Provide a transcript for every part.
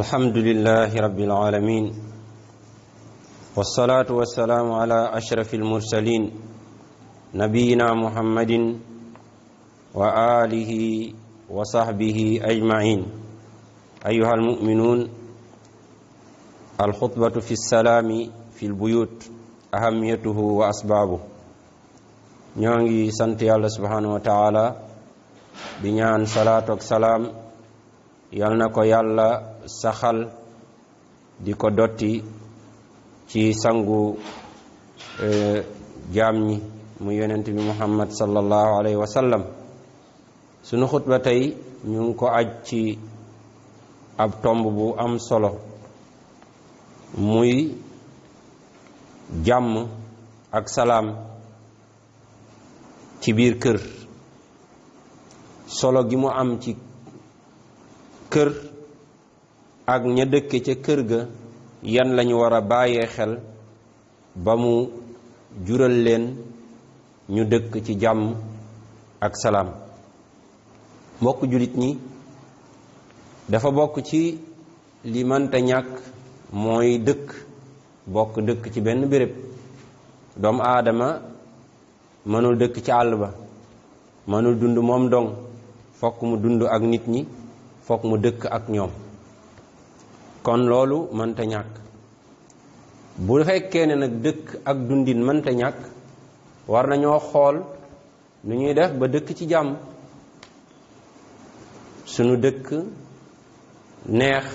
الحمد لله رب العالمين والصلاة والسلام على أشرف المرسلين نبينا محمد وآله وصحبه أجمعين. أيها المؤمنون، الخطبة في السلام في البيوت أهميته وأسبابه. ñongi sant Yàlla subhanahu wa ta'ala di ñaan salaatu ak salaam yal na ko Yàlla saxal di ko dotti ci sangu jaam ñi mu yonent bi Muhammad sallallahu alayhi wa sallam. sunu xutba tey ñu ngi ko aj ci ab tomb bu am solo muy jàmm ak salaam ci biir kër. solo gi mu am ci kër ak ña dëkke ca kër ga yan lañu war a bàyyee xel ba mu jural leen ñu dëkk ci jàmm ak salaam. mbokk jullit ñi, dafa bokk ci li mënta ñàkk mooy bokk dëkk ci benn béréb. doomu aadama mënul dëkk ci àll ba, mënul dund moom dong, fokk mu dund ak nit ñi, fokk mu dëkk ak ñoom. kon loolu mënta ñàkk. bu fekkee ne nag dëkk ak dundin mënta ñàkk, war nañoo xool nu ñuy def ba dëkk ci jàmm. sunu dëkk neex,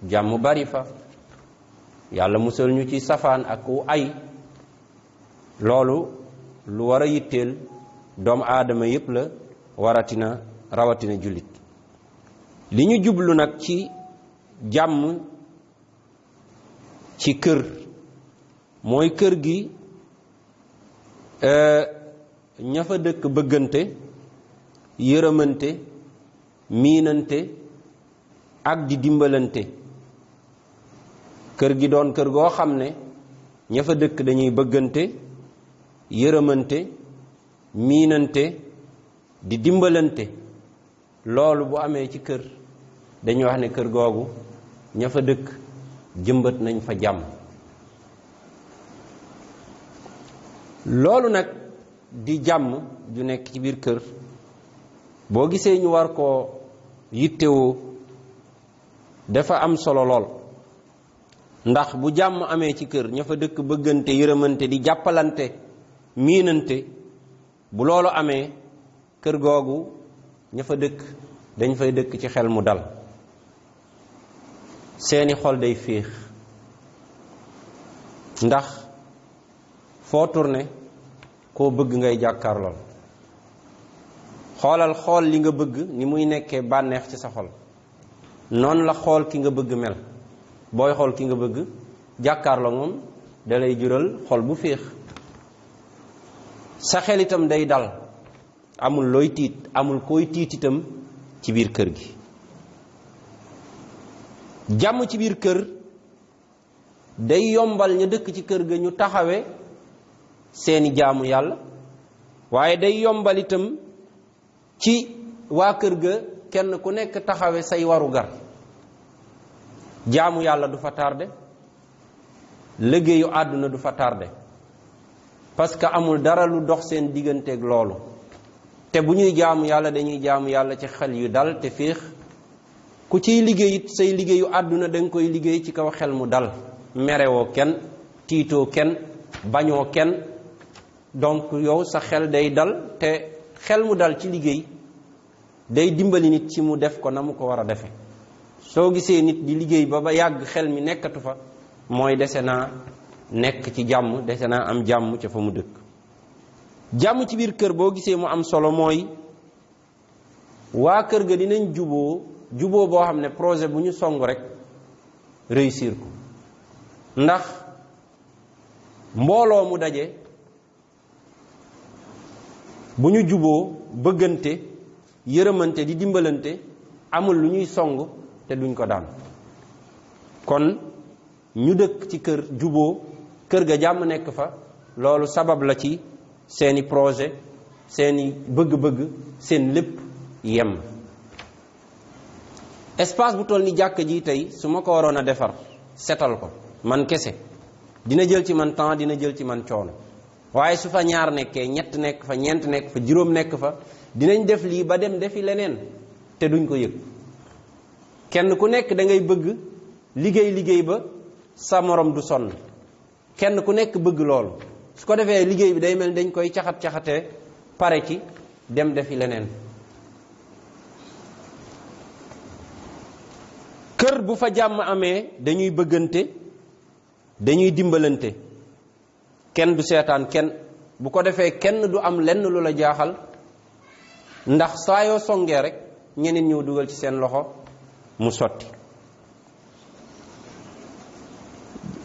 jàmm bari fa, yàlla musal ñu ci safaan ak wu ay. loolu lu war a yitteel doomu aadama yépp la, rawatina jullit. li ñu jublu nag ci jàmm ci kër mooy kër gi ña fa dëkk bëggante, yërëmante, miinante ak di dimbalante. kër gi doon kër goo xam ne ña fa dëkk dañuy bëggante, yërëmante, miinante, di dimbalante. loolu bu amee ci kër, dañuy wax ne kër googu ña fa dëkk jëmbat nañ fa jàmm. loolu nag di jàmm ju nekk ci biir kër, boo gisee ñu war koo yittewoo dafa am solo lool. ndax bu jàmm amee ci kër, ña fa dëkk bëggante, yërëmante, di jàppalante, miinante, bu loolu amee kër googu ña fa dëkk dañ fay dëkk ci xel mu dal, seeni xol day féex. ndax foo tourné koo bëgg ngay jàkkaarlool. xool li nga bëgg ni muy nekkee bànneex ci sa xol, noonu la xool ki nga bëgg mel. booy xool ki nga bëgg jàkkaarloo moom dalay jural xol bu féex. sa xel itam day dal, amul looy tiit, amul koy tiit itam ci biir kër gi. jàmm ci biir kër day yombal ña dëkk ci kër ga ñu taxawe seeni jaamu yàlla, waaye day yombal itam ci waa kër ga kenn ku nekk taxawe say waru gar. jaamu yàlla du fa tardé, liggéeyu àdduna du fa tardé, parce que amul dara lu dox seen digganteeg loolu. te bu ñuy jaamu yàlla dañuy jaamu yàlla ci xel yu dal te féex. ku ciy liggéey it say liggéeyu àdduna danga koy liggéey ci kaw xel mu dal, merewoo kenn, tiitoo kenn, bañoo kenn. donc yow sa xel day dal, te xel mu dal ci liggéey day dimbali nit ci mu def ko na mu ko war a defe. soo gisee nit di liggéey ba yàgg xel mi nekkatu fa, mooy dese naa nekk ci jàmm, dese naa am jàmm ca fa mu dëkk. jàmm ci biir kër boo gisee mu am solo mooy waa kër ga dinañ juboo boo xam ne projet bu ñu song rek réussir ko. ndax mbooloo mu daje bu ñu juboo, bëggante, yërëmante, di dimbalante, amul lu ñuy song te duñ ko daan. kon ñu dëkk ci kër juboo, kër ga jàmm nekk fa, loolu sabab la ci seeni projet, seeni bëgg-bëgg, seen lépp yem. espace bu toll ni jàkk ji tey su ma ko waroon a defar setal ko man kese dina jël ci man temps, dina jël ci man coono. waaye su fa ñaar nekkee, ñett nekk fa, ñeent nekk fa, juróom nekk fa, dinañ def lii ba dem defi leneen te duñ ko yëg. kenn ku nekk da ngay bëgg liggéey ba sa morom du sonn, kenn ku nekk bëgg loolu. su ko defee liggéey bi day mel dañ koy caxat-caxatee pare ci dem defi leneen. kër bu fa jàmm amee dañuy bëggante, dañuy dimbalante, kenn du seetaan kenn. bu ko defee kenn du am lenn lu la jaaxal, ndax saa yoo songee rek ñeneen ñëw dugal ci seen loxo mu sotti.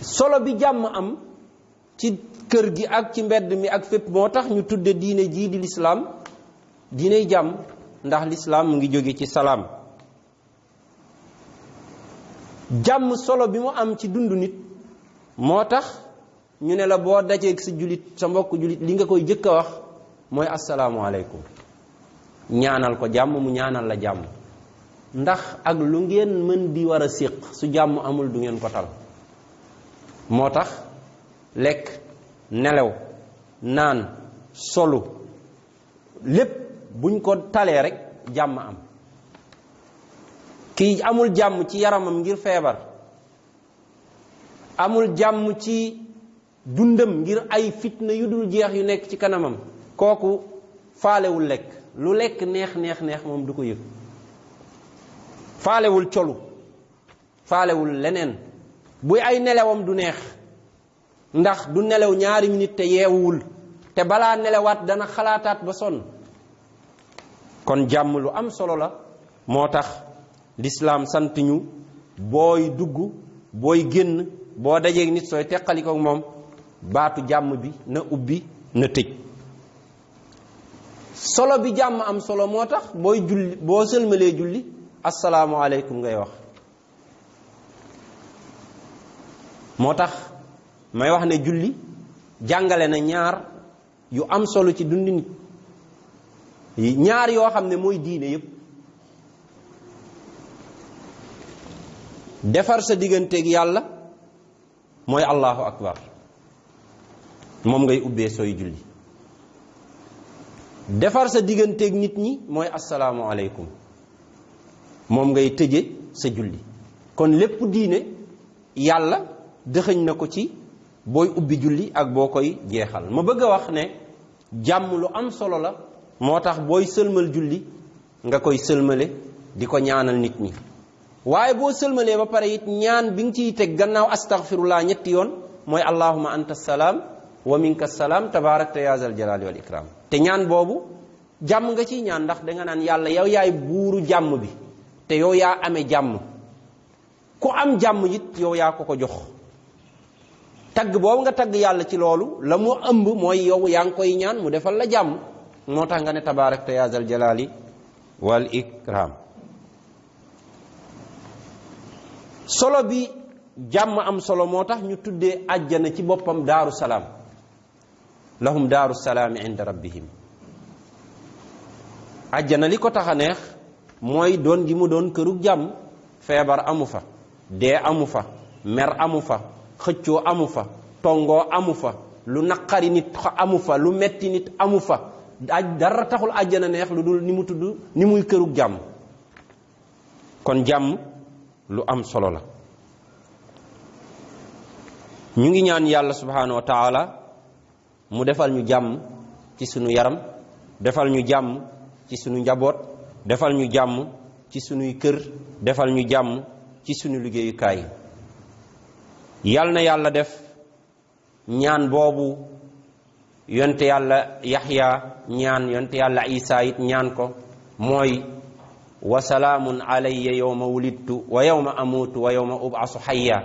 solo bi jàmm am ci kër gi ak ci mbedd mi ak fépp moo tax ñu tudde diine jii di lislaam diiney jàmm, ndax lislaam mu ngi jóge ci salaam. jàmm solo bi mu am ci dundu nit moo tax ñu ne la boo dajeeg sa julit, sa mbokk julit, li nga koy jëkk a wax mooy asalaamualeykum. ñaanal ko jàmm, mu ñaanal la jàmm. ndax ak lu ngeen mën di war a séq su jàmm amul du ngeen ko tal. moo tax lekk, nelaw, naan, solu lépp buñ ko talee rek jàmm am. kii amul jàmm ci yaramam ngir feebar, amul jàmm ci dundam ngir ay fitna yu dul jeex yu nekk ci kanamam, kooku faalewul lekk. lu lekk neex neex neex moom du ko yëg. faalewul colu, faalewul leneen. buy ay nelawam du neex, ndax du nelaw ñaari minute te yeewuwul, te balaa nelawaat dana xalaataat ba sonn. kon jàmm lu am solo la. moo tax lislaam sant ñu booy dugg, booy génn, boo dajeeg nit sooy teqalikook moom, baatu jàmm bi na ubbi na tëj. solo bi jàmm am solo moo tax booy julli, boo sëlmalee julli asalaamualeykum ngay wax. moo tax may wax ne julli jàngale na ñaar yu am solo ci dundi nit, ñaar yoo xam ne mooy diine yépp. defar sa digganteeg yàlla mooy allahu akbar, moom ngay ubbee sooy julli. defar sa digganteeg nit ñi mooy asalaamualeykum, moom ngay tëje sa julli. kon lépp diine yàlla dëxëñ na ko ci booy ubbi julli ak boo koy jeexal. ma bëgg a wax ne jàmm lu am solo la. moo tax booy sëlmal julli nga koy sëlmale di ko ñaanal nit ñi. waaye boo sëlmalee ba pare it ñaan bi nga ciy teg gannaaw astaghfirullah ñetti yoon mooy allahumma anta salaam wa minka salaam tabaarakta ya zal jalali wal ikram. te ñaan boobu jàmm nga ciy ñaan, ndax danga naan yàlla yow yaay buuru jàmm bi te yow yaa amee jàmm. ku am jàmm it yow yaa ko jox. tagg boobu nga tagg yàlla ci loolu la mu ëmb mooy yow yaa ngi koy ñaan mu defal la jàmm. moo tax nga ne tabaarakta ya zal jalali wal ikram. solo bi jàmm am solo moo tax ñu tuddee àjjana ci boppam daaru salaam. lahum daaru salaami inda rabbihim. àjjana li ko tax a neex mooy doon gi mu doon kërug jàmm. feebar amu fa, dee amu fa, mer amu fa, xëccoo amu fa, tongoo amu fa, lu naqari nit amu fa, lu metti nit amu fa. dara taxul àjjana neex lu dul ni mu tudd, ni muy kërug jàmm. kon jàmm lu am solo la. ñu ngi ñaan yàlla subhanahu wa taala mu defal ñu jàmm ci sunu yaram, defal ñu jàmm ci sunu njaboot, defal ñu jàmm ci sunuy kër, defal ñu jàmm ci sunu liggéeyukaay. yal na yàlla def ñaan boobu yonte yàlla yaxya ñaan, yonte yàlla isa it ñaan ko, mooy wa salaamun alayya yawma wulidtu wa yawma amuutu wa yawma ub'asu hayya.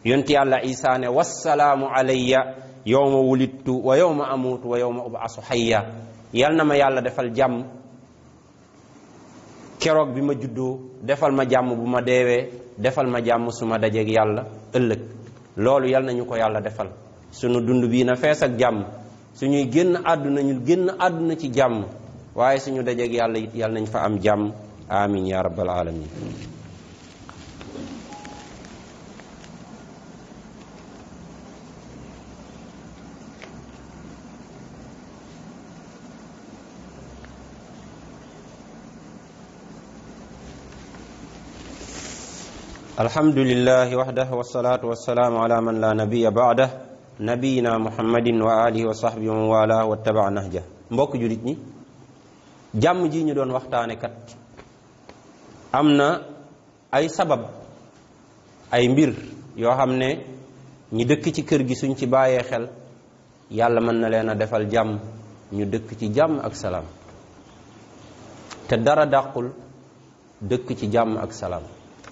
yonte yàlla isa ne wassalaamu alayya yawma wulidtu wa yawma amuutu wa yawma ub'asu hayya. yal na ma yàlla defal jàmm keroog bi ma juddoo, defal ma jàmm bu ma deewee, defal ma jàmm su ma dajeeg yàlla ëllëg. loolu yal nañu ko yàlla defal. sunu dund bii na fees ak jàmm, suñuy génn àdduna ñu génn àdduna ci jàmm, waaye suñu dajeeg yàlla it yal nañ fa am jàmm. amin ya rabbal alamin. alhamdulillahi wahdahu wassalatu wassalaamu ala man la nabiya ba'dah nabiyina muhammadin wa alihi wa sahbihi wa wala wa tabaa nahja. mbokk julit ñi, jàmm ji ñu doon waxtaane kat am na ay sabab, ay mbir yoo xam ne ñi dëkk ci kër gi suñ ci bàyyee xel yàlla mën na leen a defal jàmm, ñu dëkk ci jàmm ak salaam. te dara dàqul dëkk ci jàmm ak salaam,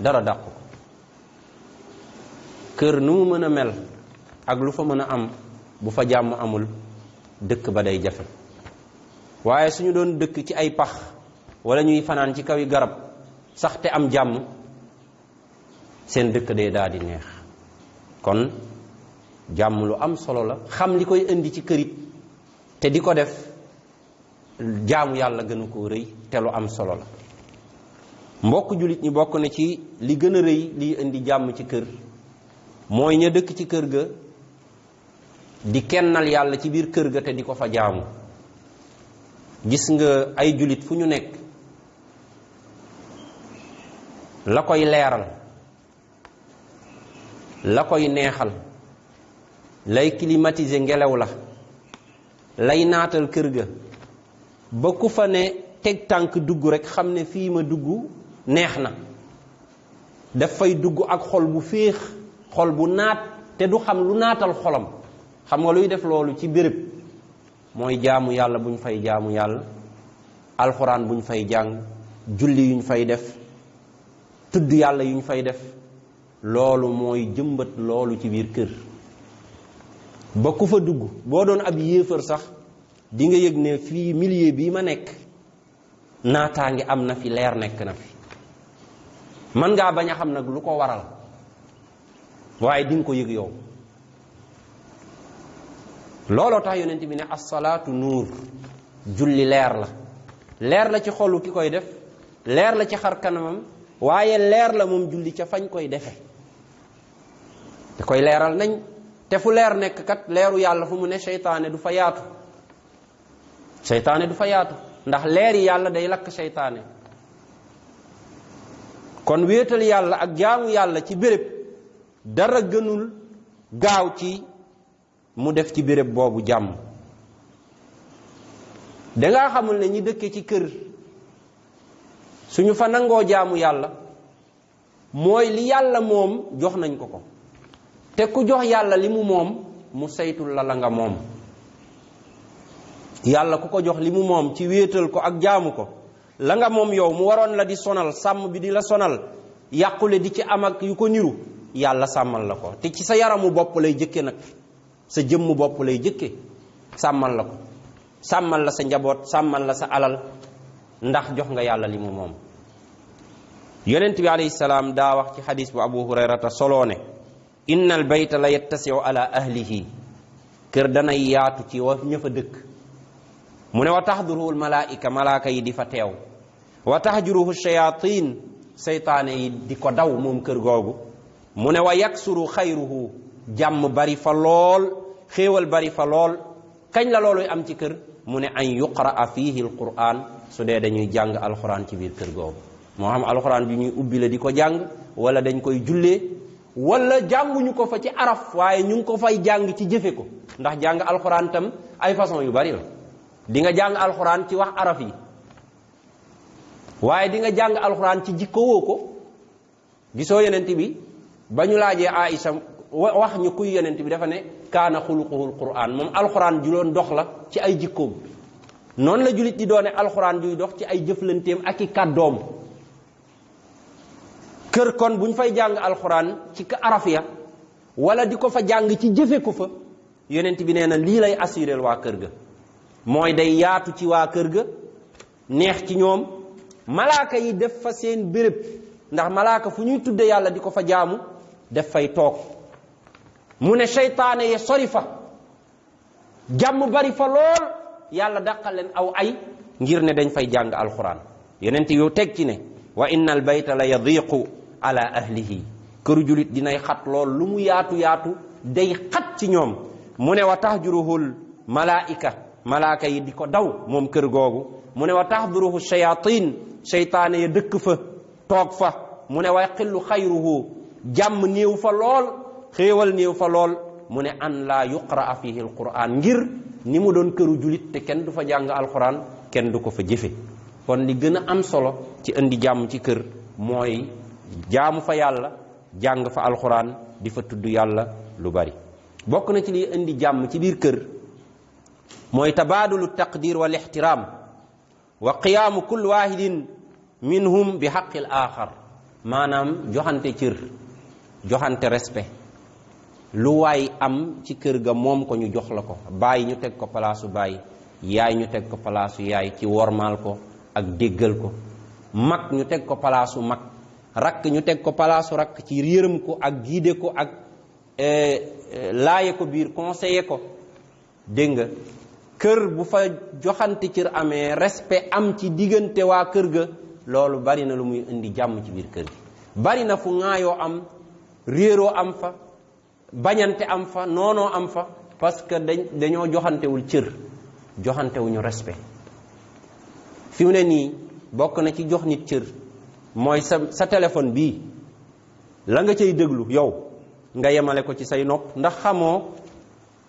dara dàqu ko. kër nu mu mën a mel ak lu fa mën a am bu fa jàmm amul dëkk ba day jafe. waaye suñu doon dëkk ci ay pax wala ñuy fanaan ci kawi garab sax te am jàmm, seen dëkk day daal di neex. kon jàmm lu am solo la, xam li koy indi ci kërit te di ko def jaamu yàlla gënu koo rëy te lu am solo la. mbokk jullit ñi, bokk na ci li gën a rëy liy indi jàmm ci kër mooy ña dëkk ci kër ga di kennal yàlla ci biir kër ga te di ko fa jaamu. gis nga ay jullit fu ñu nekk la koy leeral, la koy neexal, lay climatiser ngelaw la, lay naatal kër ga ba ku fa ne teg tànk dugg rek xam ne fii ma dugg neex na, daf fay dugg ak xol bu féex, xol bu naat, te du xam lu naatal xolam. xam nga luy def loolu ci béréb mooy jaamu yàlla buñ fay jaamu yàlla, alxuraan buñ fay jàng, julli yuñ fay def, tudd yàlla yuñ fay def. loolu mooy jëmbat loolu ci biir kër ba ku fa dugg boo doon ab yéefar sax di nga yëg ne fii milieu bii ma nekk naataange am na fi, leer nekk na fi. mën ngaa bañ a xam nag lu ko waral waaye di nga ko yëg yow. looloo tax yonent bi ne as-salaatu nuur, julli leer la. leer la ci xolu ki koy def, leer la ci xar kanamam, waaye leer la moom julli ca fañ koy defe. da koy leeral nañ. te fu leer nekk kat, leeru yàlla fu mu ne seytaane du fa yaatu. seytaane du fa yaatu ndax leeri yàlla day lakk seytaane. kon wéetal yàlla ak jaamu yàlla ci béréb dara gënul gaaw ci mu def ci béréb boobu jàmm. dangaa xamul ne ñi dëkke ci kër suñu fa nangoo jaamu yàlla mooy li yàlla moom jox nañ ko ko. te ku jox yàlla li mu moom mu saytul la la nga moom. yàlla ku ko jox li mu moom ci wéetal ko ak jaamu ko, la nga moom yow mu waroon la di sonal, sàmm bi di la sonal, yàqule di ci am ak yu ko niru, yàlla sàmmal la ko. te ci sa yaramu bopp lay jëkke nag, sa jëmmu bopp lay jëkke sàmmal la ko. sàmmal la sa njaboot, sàmmal la sa alal, ndax jox nga yàlla li mu moom. yonent bi alayhi salaam daa wax ci xadis bu abu hurayrata soloo ne inna al bayta la yattasiu ala ahlihi, kër danay yaatu ci wa ña fa dëkk. mu ne wa taxduruhu almalaika, malaaka yi di fa teew. wa taxjuruhu shayatin, seytaane yi di ko daw moom kër googu. mu ne wa yaksuru xayruhu, jàmm bari fa lool, xéewal bari fa lool. kañ la looluy am ci kër? mu ne an yuqraa fihi alquran, su dee dañuy jàng alquran ci biir kër googu. moo xam alquran bi ñuy ubbi la di ko jàng, wala dañ koy jullee, wala jànguñu ko fa ci araf waaye ñu ngi ko fay jàng ci jëfe ko. ndax jàng alquran tam ay façon yu bari la. di nga jàng alquran ci wax araf yi, waaye di nga jàng alquran ci jikkowoo ko. gisoo yonent bi ba ñu laajee Aïcha wax ñu kuy yonent bi, dafa ne kaana xuluquhul quran, moom alquran ju doon dox la ci ay jikkoom. noonu la jullit di doone alquran juy dox ci ay jëflanteem ak i kàddoom. kër kon bu ñu fay jàng alquran ci araf ya wala di ko fa jàng ci jëfe ko fa, yonent bi nee na lii lay assureel waa kër ga mooy day yaatu ci waa kër ga, neex ci ñoom. malaaka yi def fa seen béréb, ndax malaaka fu ñuy tudde yàlla di ko fa jaamu def fay toog. mu ne seytaane ya sori fa, jàmm bari fa lool, yàlla dàqal leen aw ay ngir ne dañ fay jàng alquran. yonent yu teg ci ne wa inna al bayta la yadiqu ala ahlihi, këru julit dinay xat lool, lu mu yaatu yaatu day xat ci ñoom. mu ne wa tahjuruhul malaika, malaaka yi di ko daw moom kër googu. mu ne wa tahduruhu shayatin, seytaane ya dëkk fa toog fa. mu ne wa yaqillu xayruhu, jàmm néew fa lool xéewal néew fa lool mu ne an laa yuqraa fihi alquran ngir ni mu doon këru julit te kenn du fa jàng alquran kenn du ko fa jëfe kon li gën a am solo ci indi jàmm ci kër mooy jaamu fa yàlla jàng fa alquran di fa tudd yàlla lu bari bokk na ci liy indi jàmm ci biir kër mooy tabaadulu taqdir wal ixtiraam wa qiyaamu kull waahidin minhum bi xaqil aaxar maanaam joxante cër joxante respect lu waay am ci kër ga moom ko ñu jox la ko baay ñu teg ko palaasu baay yaay ñu teg ko palaasu yaay ci wormaal ko ak déggal ko mag ñu teg ko palaasu mag rakk ñu teg ko palaasu rakk ci yërëm ko ak giide ko ak laaye ko biir conseiller ko dégg nga kër bu fa joxante cër amee respect am ci diggante waa kër ga loolu bari na lu muy indi jàmm ci biir kër gi bari na fu ŋaayoo am réeroo am fa bañante am fa noonoo am fa parce que dañoo joxantewul cër joxantewuñu respect fi mu ne nii bokk na ci jox nit cër mooy sa téléphone bii la nga cay déglu yow nga yemale ko ci say nopp ndax xamoo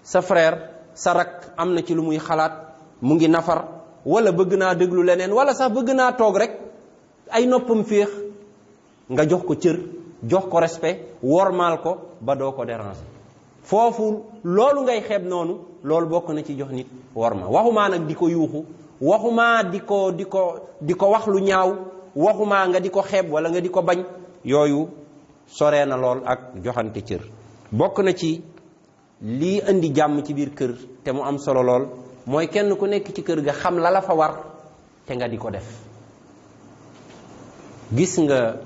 sa frère sa rak am na ci lu muy xalaat mu ngi nafar wala bëgg naa déglu leneen wala sax bëgg naa toog rek ay noppam féex nga jox ko cër jox ko respect wormaal ko ba doo ko déranger foofu loolu ngay xeeb noonu loolu bokk na ci jox nit worma waxumaa nag di ko yuuxu waxumaa di ko wax lu ñaaw waxumaa nga di ko xeeb wala nga di ko bañ yooyu soree na lool ak joxante cër bokk na ci lii indi jàmm ci biir kër te mu am solo lool mooy kenn ku nekk ci kër ga xam la la fa war te nga di ko def gis nga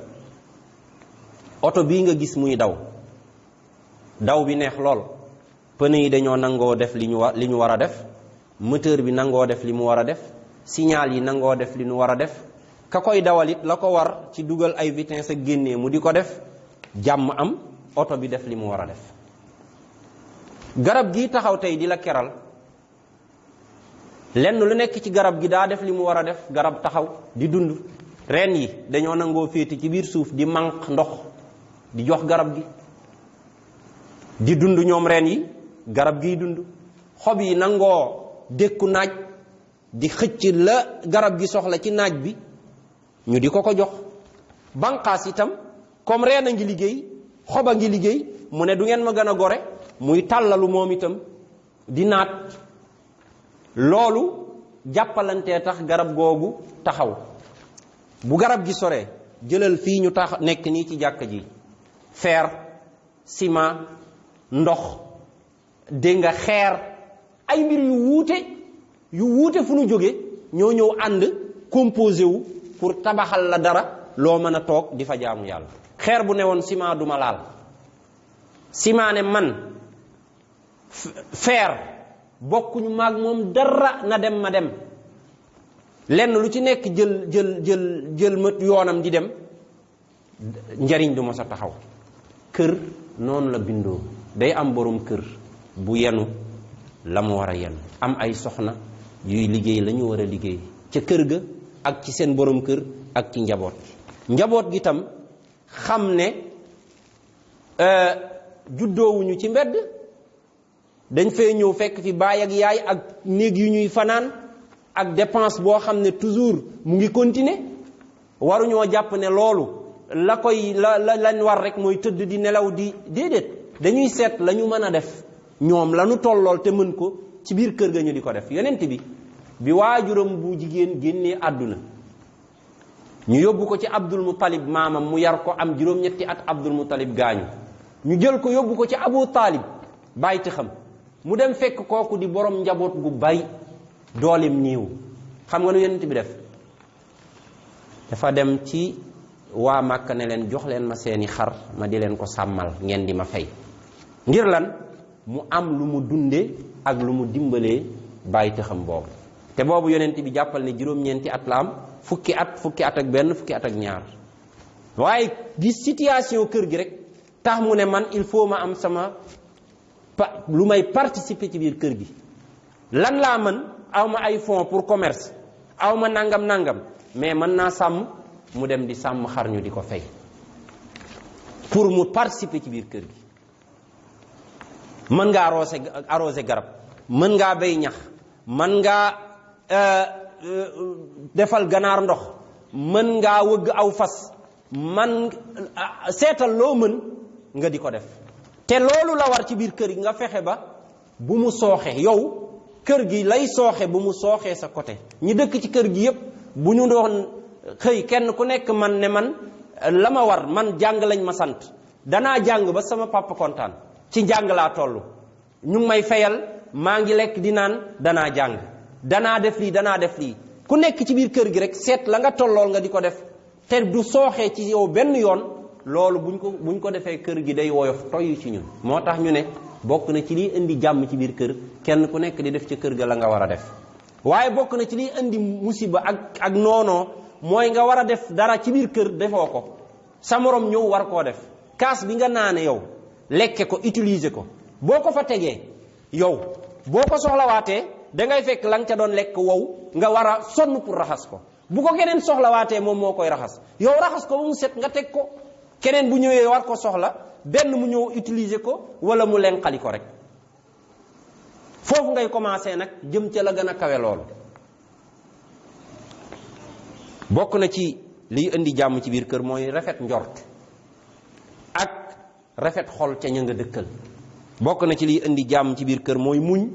oto bii nga gis muy daw bi neex lool pneu yi dañoo nangoo def li ñu war a def moteur bi nangoo def li mu war a def signal yi nangoo def li ñu war a def ka koy dawal it la ko war ci dugal ay vitesse ak génnee mu di ko def jàmm am oto bi def li mu war a def garab gi taxaw tey di la keral lenn lu nekk ci garab gi daa def li mu war a def garab taxaw di dund reen yi dañoo nangoo féete ci biir suuf di manq ndox di jox garab gi di dund ñoom reen yi garab giy dund xob yi nangoo dékku naaj di xëcc la garab gi soxla ci naaj bi ñu di ko jox banqaas itam comme reen a ngi liggéey xob a ngi liggéey mu ne du ngeen ma gën a gore muy tàllalu moom itam di naat loolu jàppalantee tax garab googu taxaw bu garab gi soree jëlal fii ñu tax nekk nii ci jàkka ji fer ciment ndox dégg nga xeer ay mbir yu wuute fu nu jóge ñoo ñëw ànd composé wu pour tabaxal la dara loo mën a toog di fa jaamu yàlla xeer bu ne woon ciment duma laal ciment ne man fer bokkuñu maag moom dara na dem ma dem lenn lu ci nekk jël ma yoonam di dem njariñ du ma sa taxaw kër noonu la bindoo day am borom kër bu yenu la mu war a yenu am ay soxna yuy liggéey la ñu war a liggéey ca kër ga ak ci seen borom kër ak ci njaboot gi tam xam ne juddoowuñu ci mbedd dañ fee ñëw fekk fi baay ak yaay ak néeg yu ñuy fanaan ak dépense boo xam ne toujours mu ngi continuer waruñoo jàpp ne loolu lañ war rek mooy tëdd di nelaw di déedéet dañuy seet la ñu mën a def ñoom la ñu tollool te mën ko ci biir kër ga ñu di ko def yonent bi waajuram bu jigéen génnee àdduna ñu yóbbu ko ci Abdul Muttalib maamam mu yar ko am juróom-ñetti at Abdul Muttalib gaañu ñu jël ko yóbbu ko ci Abu Taalib bàyyi xam mu dem fekk kooku di borom njaboot gu bari dooleem néew xam nga nu yonent bi def dafa dem ci waa Màkka ne leen jox leen ma seeni xar ma di leen ko sàmmal ngeen di ma fay ngir lan mu am lu mu dunde ak lu mu dimbalee bàyyi xam boobu te boobu yonent bi jàppal ne juróom-ñeenti at la am fukki at ak benn fukki at ak ñaar waaye gis situation kër gi rek tax mu ne man il faut ma am sama lu may participer ci biir kër gi lan laa mën aw ma ay fonds pour commerce aw ma nangam mais mën naa sàmm mu dem di sàmm xar ñu di ko fay pour mu participer ci biir kër gi. mën ngaa arrosé garab, mën ngaa béy ñax, mën ngaa defal ganaar ndox, mën ngaa wëgg aw fas, man seetal loo mën nga di ko def. te loolu la war ci biir kër gi, nga fexe ba bu mu sooxe yow kër gi lay sooxe bu mu sooxee sa côté. ñi dëkk ci kër gi yépp bu ñu doon xëy kenn ku nekk man ne man la ma war, man jàng lañ ma sant, danaa jàng ba sama papa kontaan, ci njàng laa toll, ñu ngi may fayal, maa ngi lekk di naan, danaa jàng, danaa def lii ku nekk ci biir kër gi rek seet la nga tollool nga di ko def te du sooxee ci yow benn yoon. loolu buñ ko defee kër gi day woyof toy ci ñun. moo tax ñu ne bokk na ci liy indi jàmm ci biir kër kenn ku nekk di def ci kër ga la nga war a def. waaye bokk na ci liy indi musiba ak noonoo mooy nga war a def dara ci biir kër defoo ko, sa morom ñëw war koo def. kaas bi nga naane yow lekke ko utiliser ko, boo ko fa tegee yow boo ko soxlawaatee dangay fekk la nga ca doon lekk wow nga war a sonn pour raxas ko. bu ko keneen soxlawaatee moom moo koy raxas, yow raxas ko ba mu set nga teg ko. keneen bu ñëwee war ko soxla, benn mu ñëw utiliser ko wala mu lenqali ko rek. foofu ngay commencer nag jëm ca la gën a kawe loolu. bokk na ci liy indi jàmm ci biir kër mooy rafet njort ak rafet xol ca ña nga dëkkal. bokk na ci liy indi jàmm ci biir kër mooy muñ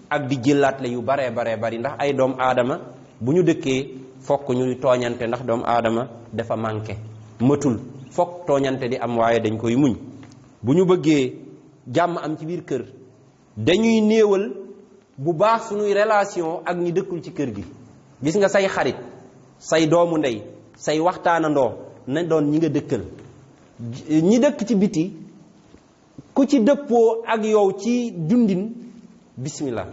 ak di jëlaatle yu baree bari, ndax ay doom aadama bu ñu dëkkee fokk ñuy tooñante, ndax doom aadama dafa manqué matul, fokk tooñante di am, waaye dañ koy muñ. bu ñu bëggee jàmm am ci biir kër dañuy néewal bu baax suñuy relation ak ñi dëkkul ci kër gi. gis nga say xarit, say doomu ndey, say waxtaanandoo na doon ñi nga dëkkal. ñi dëkk ci biti ku ci dëppoo ak yow ci dundin bismillah.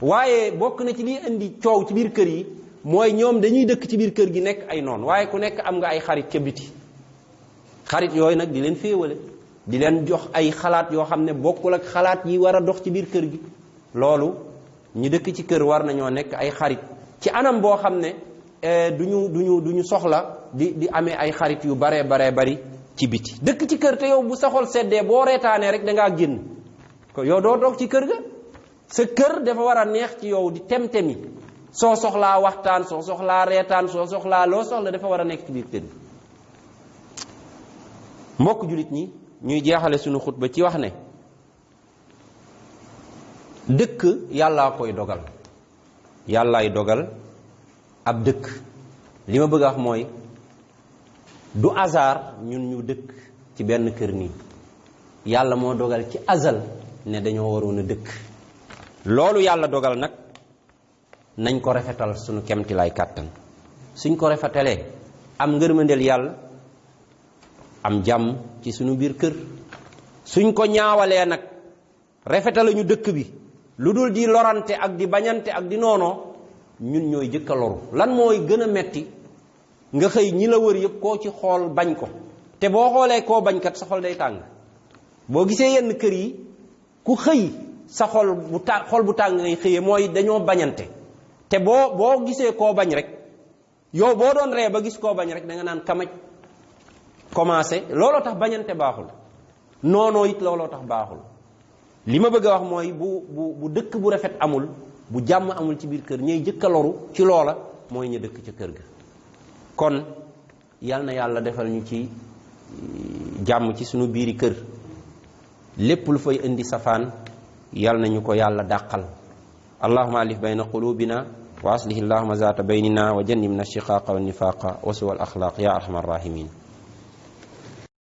waaye bokk na ci liy indi coow ci biir kër yi mooy ñoom dañuy dëkk ci biir kër gi nekk ay noon, waaye ku nekk am nga ay xarit ca biti. xarit yooyu nag di leen féewale, di leen jox ay xalaat yoo xam ne bokkul ak xalaat yi war a dox ci biir kër gi. loolu ñi dëkk ci kër war nañoo nekk ay xarit ci anam boo xam ne duñu soxla di amee ay xarit yu baree bari ci biti. dëkk ci kër te yow bu sa xol seddee boo reetaanee rek dangaa génn ko, yow doo toog ci kër ga. sa kër dafa war a neex ci yow di tem-temi, soo soxlaa waxtaan, soo soxlaa reetaan, soo soxlaa loo soxla dafa war a nekk ci biir kër gi. mbokk jullit ñi, ñuy jeexale sunu xutba ci wax ne dëkk yàllaa koy dogal, yàllaay dogal ab dëkk. li ma bëgg a wax mooy du hasard ñun ñu dëkk ci benn kër nii, yàlla moo dogal ci azal ne dañoo waroon a dëkk. loolu yàlla dogal nag nañ ko rafetal sunu kemtilaay kàttan. suñ ko rafetalee am ngërmandeel yàlla, am jàmm ci sunu biir kër. suñ ko ñaawalee nag rafetaluñu dëkk bi lu dul di lorante ak di bañante ak di noonoo, ñun ñooy jëkk a loru. lan mooy gën a metti nga xëy ñi la wër yëpp koo ci xool bañ ko, te boo xoolee koo bañkat sa xol day tàng. boo gisee yenn kër yi ku xëy sa xol bu tàng ngay xëyee, mooy dañoo bañante. te boo gisee koo bañ rek, yow boo doon ree ba gis koo bañ rek da nga naan kamaj commencé. looloo tax bañante baaxul, noonoo it looloo tax baaxul. li ma bëgg a wax mooy bu dëkk bu rafet amul, bu jàmm amul ci biir kër, ñooy jëkk a loru ci loola mooy ñu dëkk ca kër ga. kon yal na yàlla defal ñu ci jàmm ci sunu biiri kër. lépp lu fay indi safaan yal na ñu ko yàlla dàqal. allahumma alif bayna qulubina wa aslih allahumma zaata baynina wa jannibna shiqaaqa wa nifaqa wa suwa al axlaaq ya arhamar rahimin.